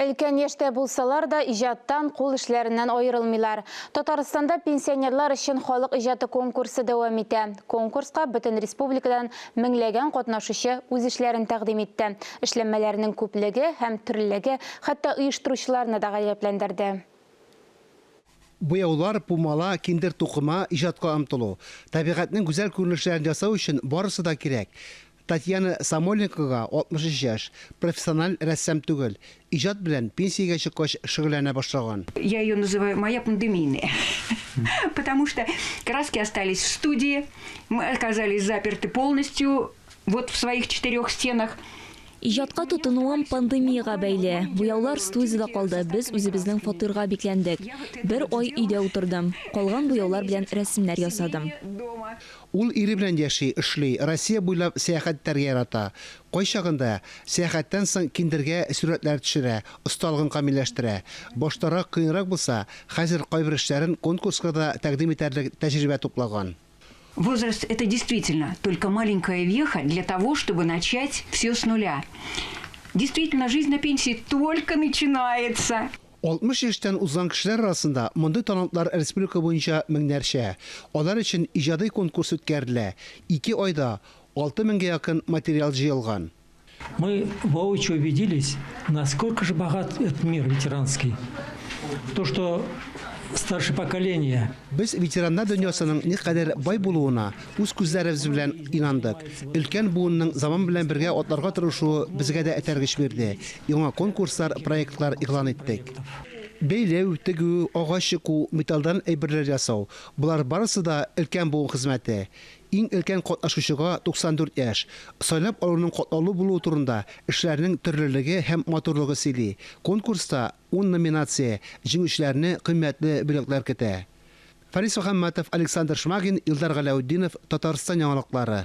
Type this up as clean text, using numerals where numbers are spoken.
Өлкән яшьтә булсалар да, иҗаттан, кул эшләреннән аерылмыйлар. Татарстанда пенсионерлар өчен халык иҗаты конкурсы дәвам итә. Конкурска бөтен республикадан меңләгән катнашучы үз эшләрен тәкъдим итте. Эшләнмәләрнең күплеге һәм төрлелеге хәтта оештыручыларны да гаҗәпләндерде. Буяулар, пумала, киндер тукыма, иҗатка омтылу. Табигатьнең гүзәл күренешләрен ясау өчен барысы да кирәк. Татьяна Самойленкога 63 яшь, профессиональ рәссам түгел, иҗат белән пенсиягә чыккач шөгыльләнә башлаган. Я ее называю моя пандемийная, потому что краски остались в студии, мы оказались заперты полностью вот в своих четырех стенах. Иҗатка тотынуым пандемиягә бәйле. Буяулар студиядә калды, без үзебезнең фатирга бикләндек. Бер ай өйдә утырдым. Калган буяулар белән рәсемнәр ясадым. Ул ире белән яши, эшли, Россия буйлап сәяхәт итәргә ярата. Кайчагында, сәяхәттән соң киндергә сурәтләр төшерә, осталыгын камилләштерә. Баштарак кыенрак булса, хәзер кайбер эшләрен конкурска да тәкъдим итәрлек тәҗрибә туплаган. Возраст – это действительно только маленькая веха для того, чтобы начать все с нуля. Действительно, жизнь на пенсии только начинается. 60 яшьтән узган кешеләр арасында мондый талантлар республика буенча меңнәрчә. Алар өчен иҗади конкурс үткәрелә. Ике айда 6 меңгә якын материал җыелган. Мы воочию убедились, насколько же богат этот мир ветеранский. То, что старшее поколение. Без ветераннар дөньясының никадәр бай булуына үз күзләребез белән инандык. Өлкән буынның заман белән бергә атларга тырышуы безгә дә этәргеч бирде. Яңа конкурслар, проектлар игълан иттек. Бәйләү, тегү, агач чеку, металлдан әйберләр ясау, болар барысы да өлкән буын хезмәте. Иң өлкән катнашучыга 94 яшь. Сайлап алуның катлаулы булуы турында эшләрнең төрлелеге һәм матурлыгы сөйли. Конкурста ун номинация, җиңүчеләрне кыйммәтле бүләкләр көтә. Фарис Мөхәммәтов, Александр Шмагин, Илдар Галәүтдинов, Татарстан яңалыклары.